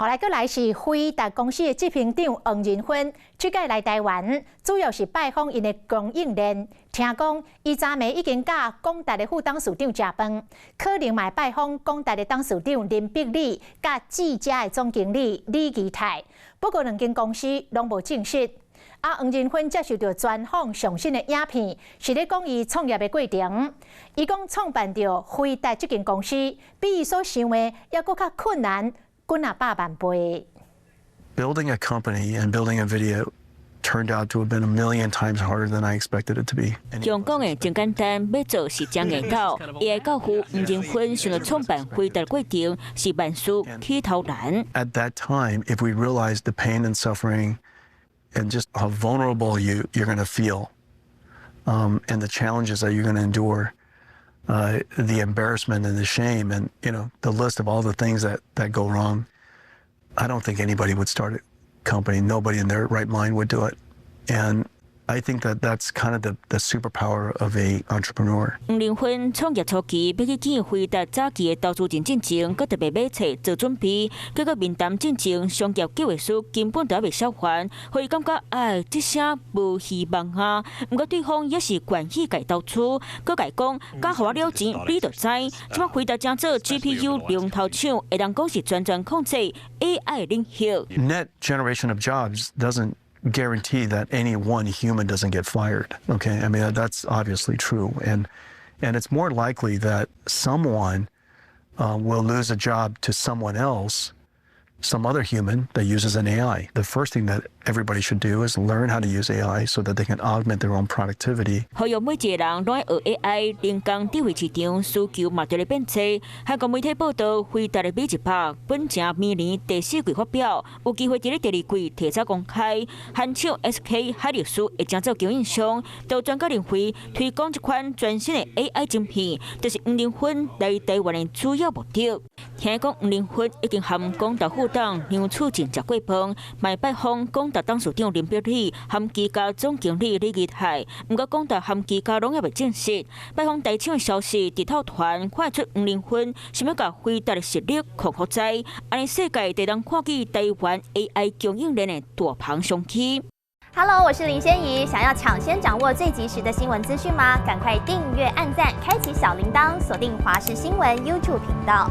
後來閣來是輝達公司的執行長黃仁勳，這擺來台灣，主要是拜訪𪜶的供應鏈。聽講，伊昨暝已經佮廣達的副董事長食飯，可能嘛會拜訪廣達的董事長林碧里，佮技嘉的總經理李儀泰。不過兩間公司攏無證實。啊，黃仁勳接受著專訪上新的影片，是咧講伊創業的過程。伊講創辦著輝達這間公司，比伊所想的猶閣較困難幾若百萬倍。 Building a company and building NVIDIA turned out to have been a million times harder than I expected it to be. 用講的真簡單，欲做是真硬斗。伊的教父黃仁勳想著創辦輝達過程是萬事起頭難。 At that time, if we realized the pain and suffering and just how vulnerable you're going to feel, and the challenges that you're going to endure, the embarrassment and the shame, and the list of all the things that go wrong, I don't think anybody would start a company. Nobody in their right mind would do it. And I think that that's kind of the superpower of a entrepreneur. 黃仁勳創業初期，欲去見輝達早期的投資人進前，閣特別買冊做準備，結果面談進前，商業計劃書根本就猶未寫完，予伊感覺唉，這聲無希望啊！毋過對方也是願意共伊投資，閣共伊講，敢予我了錢，你就知。這擺輝達正做 GPU 龍頭廠，會當講是全權控制 AI 領域。 Net generation of jobs doesn't guarantee that any one human doesn't get fired. Okay, I mean, that's obviously true, and it's more likely that someone will lose a job to someone else, some other human that uses an AI. The first thing that everybody should do is learn how to use AI so that they can augment their own productivity. 呼籲每一個人攏愛學 AI，人工智慧市場需求嘛佇咧變濟。韓國媒體報道，輝達的美一百本成明年第四季發表，有機會佇咧第二季提早公開。韓廠 SK 海力士會正做供應商，都專家認為推廣這款全新的 AI 晶片，就是黃仁勳來台灣的主要目的。聽講黃仁勳已經和廣達副董梁處進食過飯，嘛拜訪廣達董事長林碧里和技嘉總經理李儀泰。毋過廣達和技嘉攏猶未證實。拜訪台廠的消息，直透傳看出黃仁勳想欲共輝達的實力擴予知，按呢世界就當看見台灣 AI 供應鏈的大盤商機。 Hello，我是林仙怡。想要搶先掌握最及時的新聞資訊嗎？趕快訂閱、按讚、開啟小鈴鐺，鎖定華視新聞 YouTube 頻道。